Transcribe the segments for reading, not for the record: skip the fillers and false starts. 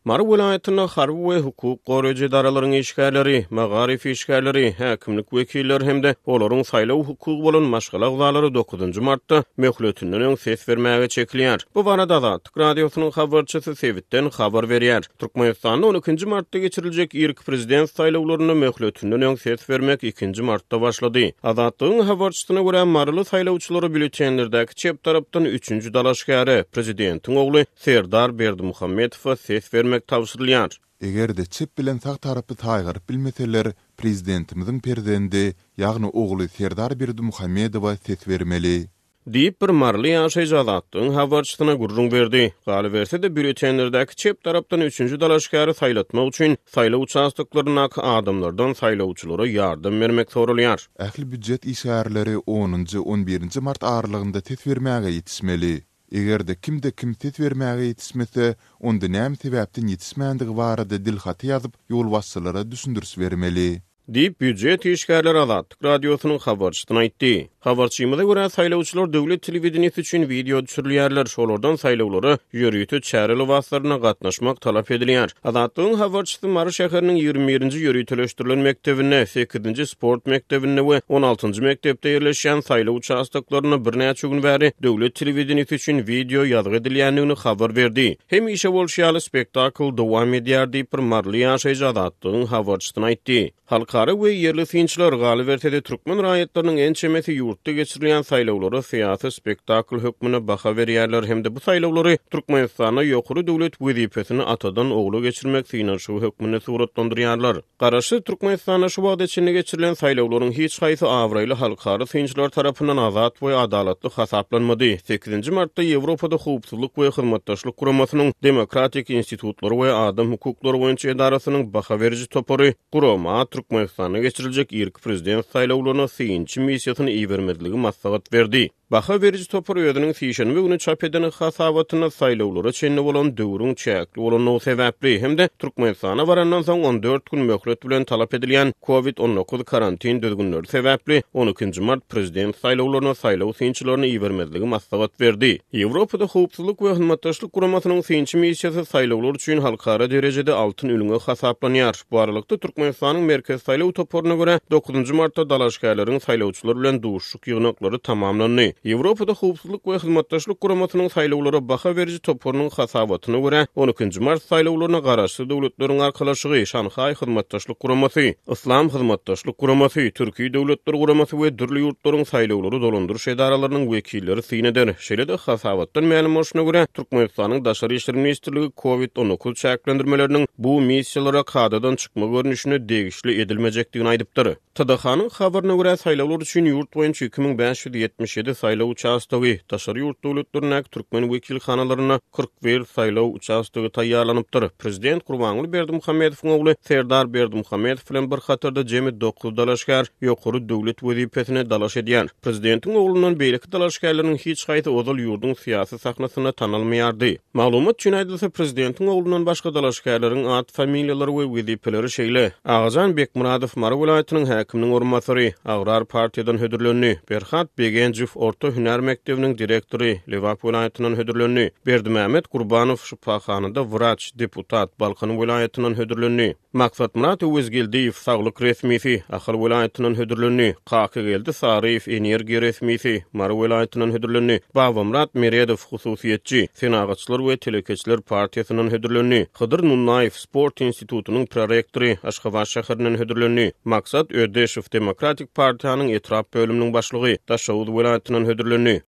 Mary welaýatynda harby we hukuk goraýjy edaralaryň işgärleri, magaryf işgärleri, häkimlik wekilleri hem-de olaryň saýlaw hukugy bolan maşgala agzalary dokuzynjy martda möhletinden öň ses bermäge çekilýär. Bu barada Azatlyk Radiosynyň habarçysy sebitden habar berýär. Türkmenistanda on ikinji martda geçiriljek irki prezident saýlawlarynda möhletinden öň ses bermek ikinji martda başlady. Azatlygyň habarçysyna görä, maryly saýlawçylara býulletenlerdäki çep tarapdan üçünji dalaşgäre, prezidentiň ogly Serdar Berdimuhamedowa ses bermek tabşyrylýar. Eger-de çep bilen sag tarapy saýgaryp bilmeseler, prezidentimiziň perzendi, ýagny ogly Serdar Berdimuhamedowa ses bermeli. Diýip, bir maryly ýaşaýjy Azatlygyň habarçysyna gürrüň berdi. Galyberse-de, býulletenlerdäki çep tarapdan üçünji dalaşgäri saýlatmak üçin saýlaw uçastoklaryndaky adamlardan saýlawçylara ýardam bermek soralýar. Ähli býujet işgärleri onunjy, on birinji mart aralygynda ses bermäge ýetişmeli. Eger-de kimde-kim ses bermäge ýetişmese, onda näme sebäpden ýetişmändigi barada dilhaty ýazyp, ýolbaşçylara düşündiriş bermeli. Diýip, býujet işgärleri Azatlyk Radiosynyň habarçysyna aýtdy. Habarçymyza görä, saýlawçylar döwlet telewideniýesi üçin wideo düşürilýärler, olardan saýlawlara ýörite çäre lybaslarynda gatnaşmak talap edilýär. Azatlygyň habarçysy Mary şäheriniň 21-nji ýöriteleşdirilen mekdebinde, sekizinji sport mekdebinde we on altynjy mekdepde ýerleşýän saýlaw uçastoklarynda birnäçe gün bäri döwlet telewideniýesi üçin wideo ýazgy edilýändigini habar berdi. Hemişe bolşy ýaly, spektakl dowam edýär diýip, bir maryly ýaşaýjy Azatlygyň habarçysyna aýtdy. Halkara we ýerli synçylar, galyberse-de, türkmen raýatlarynyň ençemesi ýurtda geçirilýän saýlawlara syýasy spektakl hökmünde baha berýärler hem-de bu saýlawlary Türkmenistanda ýokary döwlet wezipesini atadan ogla geçirmek synanyşygy hökmünde suratlandyrýarlar. Garaşsyz Türkmenistanda şu wagta çenli geçirilen saýlawlaryň hiç haýsy abraýly halkara synçylar tarapyndan azat we adalatly hasaplanmady. Sekizinji martda Ýewropada Howpsuzlyk we Hyzmatdaşlyk Guramasynyň Demokratik institutlary we adam hukuklary boýunça edarasynyň baha beriji topary gurama Türkmenistanda geçiriljek irki prezident saýlawlaryna synçy missiýasyny ibermezligi maslahat berdi. Baha beriji topar özüniň sişenbe güni çap eden hasabatynda saýlawlara çenli bolan döwrüň çäkli bolandygy sebäpli hem-de Türkmenistana barandan soň 14 gün möhlet bilen talap edilýän Covid 19 karantin düzgünleri sebäpli on ikinji mart prezident saýlawlaryna saýlaw synçylaryny ibermezligi maslahat berdi. Ýewropada Howpsuzlyk we Hyzmatdaşlyk Guramasynyň synçy missiýasy saýlawlar üçin halkara derejede altyn ülňe hasaplanýar. Bu aralykda, Türkmenistanyň Merkezi saýlaw toparyna görä, dokuzynjy martda dalaşgärleriň saýlawçylar bilen duşuşyk ýygnaklary tamamlandy. Ýewropada Howpsuzlyk we Hyzmatdaşlyk Guramasynyň saýlawlara baha beriji toparynyň hasabatyna görä, on ikinji mart saýlawlaryna Garaşsyz Döwletleriň Arkalaşygy, Şanhaý Hyzmatdaşlyk Guramasy, Yslam Hyzmatdaşlyk Guramasy, Türki Döwletler Guramasy we dürli ýurtlaryň saýlawlary dolandyryş edaralarynyň wekilleri syn eder. Şeýle-de, hasabatdan mälim bolşuna görä, Türkmenistanyň Daşary işler ministrligi Covid 19 çäklendirmeleriniň bu missiýalara kadadan çykma görnüşinde degişli edilmejekdigini aýdypdyr. TDH-nyň habaryna görä, saýlawlar üçin ýurt boýunça 2577 saýlaw uçastogy, daşary ýurt döwletlerindäki türkmen wekilhanalarynda 41 saýlaw uçastogy taýýarlanypdyr. Prezident Gurbanguly Berdimuhamedowyň ogly Serdar Berdimuhamedow bilen bir hatarda jemi dokuz dalaşgär ýokary döwlet wezipesine dalaş edýär. Prezidentiň oglundan beýleki dalaşgärleriň hiç haýsy ozal ýurduň syýasy sahnasynda tanalmaýardy. Maglumat üçin aýdylsa, prezidentiň oglundan başga dalaşgärleriň at-familiýalary we wezipeleri şeýle, Agajan Bekmyradow, Mary welaýatynyň häkiminiň orunbasary, Agrar partiýadan hödürlendi, Berhat Begenjow, orta hünär mekdebiniň direktory, Lebap welaýatyndan hödürlendi, Berdimämmet Gurbanow, şypahanada wraç, deputat, Balkan welaýatyndan hödürlendi. Maksatmyrat Öwezgeldiýew, saglyk resmisi, Ahal welaýatyndan hödürlendi. Kakageldi Saryýew, energiýa resmisi, Mary welaýatyndan hödürlendi. Babamyrat Meredow, hususyýetçi, Senagatçylar we telekeçiler partiýasyndan hödürlendi. Hydyr Nunnaýew, sport institutynyň prorektory, Aşgabat şäherinden hödürlendi. Maksat Ödeşow, Demokratik partiýanyň etrap bölüminiň başlygy, Daşoguz welaýatyndan hödürlendi.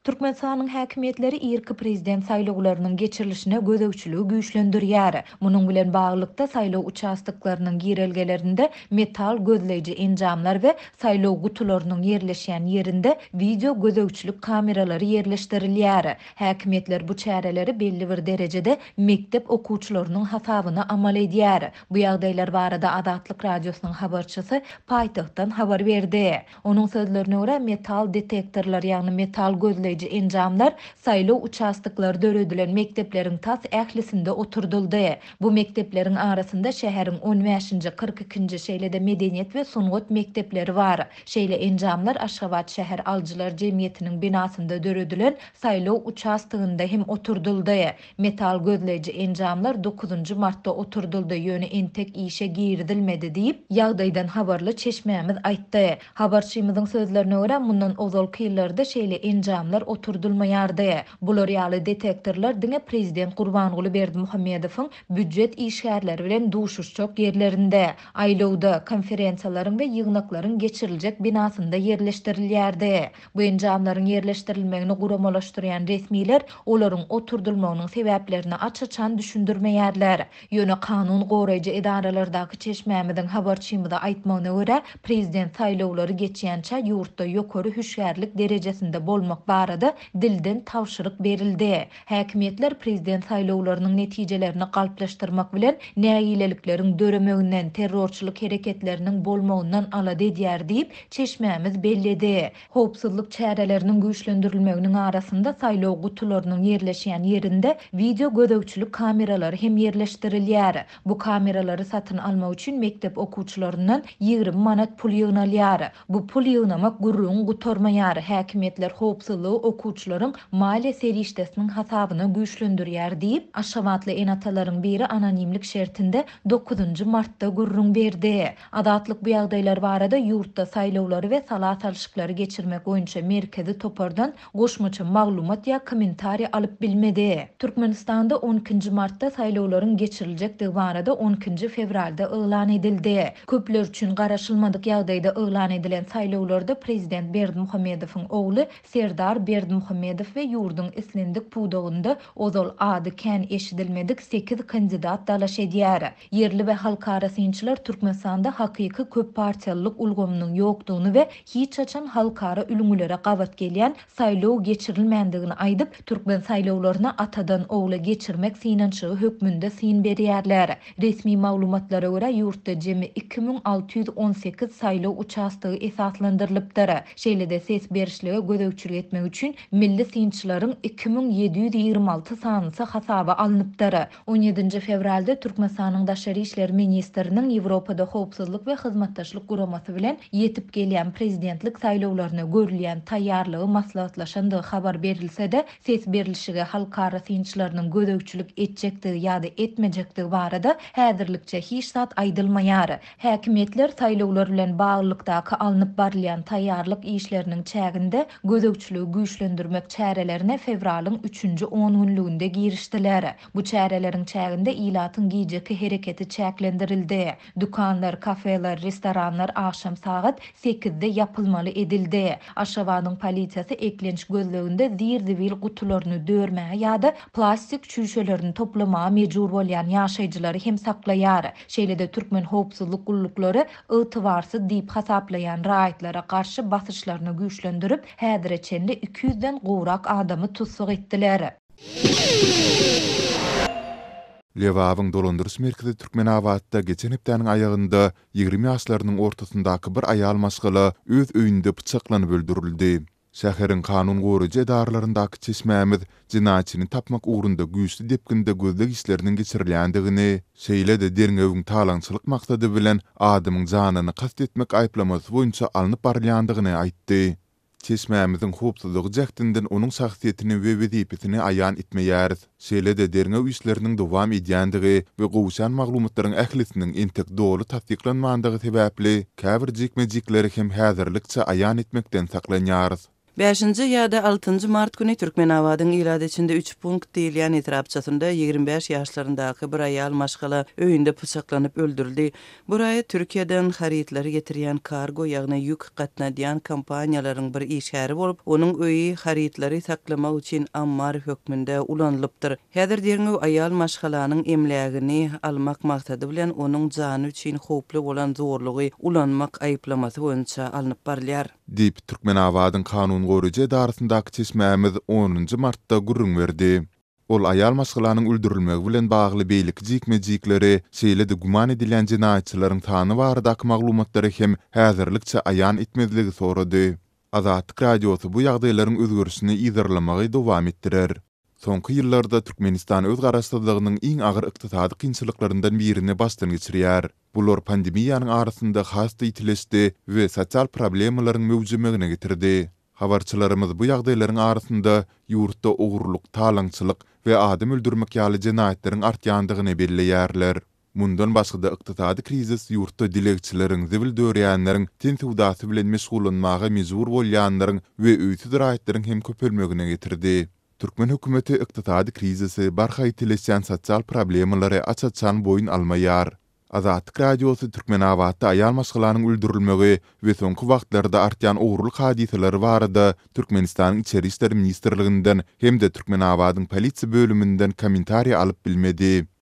Türkmenistanyň häkimiýetleri irki prezident saýlawlarynyň geçirilişine gözegçiligi güýçlendirýär. Munuň bilen baglylykda, saýlaw uçastoklarynyň girelgelerinde metal gözleýji enjamlar we saýlaw gutularynyň ýerleşýän ýerinde wideo gözegçilik kameralary ýerleşdirilýär. Häkimiýetler bu çäreleri belli bir derejede mekdep okuwçylarynyň hasabyna amal edýär. Bu ýagdaýlar barada Azatlyk Radiosynyň habarçysy paýtagtdan habar berdi. Onuň sözlerine görä, metal detektorlar, ýagny metal gözleýji. gözleýji enjamlar saýlaw uçastoklary döredilen mekdepleriň tas ählisinde oturdyldy. Bu mekdepleriň arasynda şäheriň on bäşinji, 42-nji, şeýle-de medeniýet we sungat mekdepleri bar. Şeýle enjamlar Aşgabat şäher alyjylar jemgyýetiniň binasynda döredilen saýlaw uçastogynda hem oturdyldy. Metal gözleýji enjamlar dokuzynjy martda oturdyldy, ýöne entek işe girizilmedi diýip, ýagdaýdan habarly çeşmämiz aýtdy. Habarçymyzyň sözlerine görä, mundan ozalky ýyllarda şeýle enjamlar oturdylmaýardy. Bular ýaly detektorlar diňe prezident Gurbanguly Berdimuhamedowyň býujet işgärleri bilen duşuşjak ýerlerinde, aýlawda, konferensiýalaryň we ýygnaklaryň geçiriljek binasynda ýerleşdirilýärdi. Bu enjamlaryň ýerleşdirilmegini guramalaşdyrýan resmiler olaryň oturdylmagynyň sebäplerini aç-açan düşündirmeýärler. Ýöne kanun goraýjy edaralardaky çeşmämiziň habarçymyza aýtmagyna görä, prezident saýlawlary geçýänçä ýurtda ýokary hüşgärlik derejesinde bolmak barada dilden tabşyryk berildi. Häkimiýetler prezident saýlawlarynyň netijelerini galplaşdyrmak bilen nägilelikleriň döremeginden, terrorçylyk hereketleriniň bolmagyndan alada edýär diýip, çeşmämiz belledi. Howpsuzlyk çäreleriniň güýçlendirilmeginiň arasynda saýlaw gutularynyň ýerleşýän ýerinde wideo gözegçilik kameralary hem ýerleşdirilýär. Bu kameralary satyn almak üçin mekdep okuwçylaryndan 20 manat pul ýygnalýar. Bu pul ýygnamak gürrüň gutarmaýar, häkimiýetler howpsuzlygy okuwçylaryň maliýe serişdesiniň hasabyna güýçlendirýär diýip, aşgabatly ene-atalaryň biri anonimlik şertinde dokuzynjy martda gürrüň berdi. Azatlyk bu ýagdaýlar barada ýurtda saýlawlary we sala salşyklary geçirmek boýunça merkezi topardan goşmaça maglumat ýa kommentariý alyp bilmedi. Türkmenistanda on ikinji martda saýlawlaryň geçiriljekdigi barada on ikinji fewralda yglan edildi. Köpler üçin garaşylmadyk ýagdaýda yglan edilen saýlawlarda prezident Berdimuhamedowyň ogly Serdar Berdimuhamedow we ýurduň islendik pudagynda ozal ady kän eşidilmedik sekiz kandidat dalaş edýär. Ýerli we halkara synçylar Türkmenistanda hakyky köppartiýalylyk ulgamynyň ýokdugyny we hiç haçan halkara ülňülere gabat gelýän saýlaw geçirilmändigini aýdyp, türkmen saýlawlaryna atadan ogla geçirmek synanyşygy hökmünde syn berýärler. Resmi maglumatlara görä, ýurtda jemi 2618 saýlaw uçastogy esaslandyrylypdyr. Şeýle-de ses berişlige gözegçilik etmek üçin milli synçylaryň 2726 sanysy hasaba alnypdyr. On ýedinji fewralda Türkmenistanyň Daşary işler ministriniň Ýewropada Howpsuzlyk we Hyzmatdaşlyk Guramasy bilen ýetip gelýän prezidentlik saýlawlaryna görülýän taýýarlygy maslahatlaşandygy habar berilse-de, ses berlişige halkara synçylarynyň gözegçilik etjekdigi ýa-da etmejekdigi barada häzirlikçe hiç zat aýdylmaýar. Häkimiýetler saýlawlar bilen baglylykdaky alnyp barylýan taýýarlyk işleriniň çäginde gözegçiligi güýçlendirmek çärelerine fewralyň üçünji ongünlüginde girişdiler. Bu çäreleriň çäginde ilatyň gijeki hereketi çäklendirildi. Dükanlar, kafeler, restoranlar agşam sagat sekizde ýapylmaly edildi. Aşgabadyň polisiýasy eklenç gözleginde zir-zibil gutularyny dörmäge ýa-da plastik çüýşelerini toplamaga mejbur bolýan ýaşaýjylary hem saklaýar. Şeýle-de türkmen howpsuzlyk gulluklary ygtybarsyz diýip hasaplaýan raýatlara garşy basyşlaryny güýçlendirip, häzire çenli iki ýüzden gowrak adamy tussag etdiler. Lebabyň dolandyryş merkezi Türkmenabatda geçen hepdäniň aýagynda 20 ýaşlarynyň ortasyndaky bir aýal maşgala öz öýünde pyçaklanyp öldürildi. Şäheriň kanun goraýjy edaralaryndaky çeşmämiz jenaýatçyny tapmak ugrunda güýçli depginde gözleg işleriniň geçirilýändigini, şeýle-de derňewiň talaňçylyk maksady bilen adamyň janyna kast etmek aýyplamasy boýunça alnyp barylýandygyny aýtdy. Çeşmämiziň howpsuzlygy jähtinden onuň şahsyýetini we wezipesini aýan etmeýäris. Şeýle-de derňew işleriniň dowam edýändigi we gowuşýan maglumatlaryň ählisiniň entek doly tassyklanmandygy sebäpli, käbir jikme-jikleri hem häzirlikçe aýan etmekden saklanýarys. Bäşinji ýa-da altynjy mart güni Türkmenabadyň ilat içinde üç punkt diýilýän etrapçasynda 25 ýaşlaryndaky bir aýal maşgala öýünde pyçaklanyp öldürildi. Bu raýat Türkiýeden harytlary getirýän kargo, ýagny ýük gatnadýan kompaniýalaryň bir işgäri bolup, onuň öýi harytlary saklamak üçin ammar hökmünde ulanylypdyr. Häzir derňew aýal maşgalanyň emlägini almak maksady bilen onuň jany üçin howply bolan zorlugy ulanmak aýyplamasy boýunça alnyp barylýar. Diýip, Türkmenabadyň kanun goraýjy edarasyndaky çeşmämiz onunjy martda gürrüň berdi. Ol aýal maşgalanyň öldürilmegi bilen bagly beýleki jikme-jikleri, şeýle-de güman edilýän jenaýatçylaryň sany baradaky maglumatlary hem häzirlikçe aýan etmezligi sorady. Azatlyk Radiosy bu ýagdaýlaryň özgerişini yzarlamagy dowam etdirer. Soňky ýyllarda Türkmenistan öz garaşsyzlygynyň iň agyr ykdysady kynçylyklaryndan birini başdan geçirýär. Bular pandemiýanyň arasynda has-da ýitileşdi we sosial problemalaryň möwjemegine getirdi. Habarçylarymyz bu ýagdaýlaryň arasynda ýurtda ogurlyk, talaňçylyk we adam öldürmek ýaly jenaýatlaryň artýandygyny belleýärler. Mundan başga-da ykdysady krizis ýurtda dilegçileriň, zibil dörýänleriň, ten söwdasy bilen meşgullanmaga mejbur bolýanlaryň we öýsüz raýatlaryň hem köpelmegine getirdi. Türkmen hökümeti ykdysady krizisi, barha ýitileşýän sosial problemalary aç-açan boýun almaýar. Azatlyk Radiosy Türkmenabatda aýal maşgalanyň öldürilmegi we soňky wagtlarda artýan ogurlyk hadysalary barada Türkmenistanyň Içeri işler ministrliginden hem-de Türkmenabadyň polisiýa bölüminden kommentariý alyp bilmedi.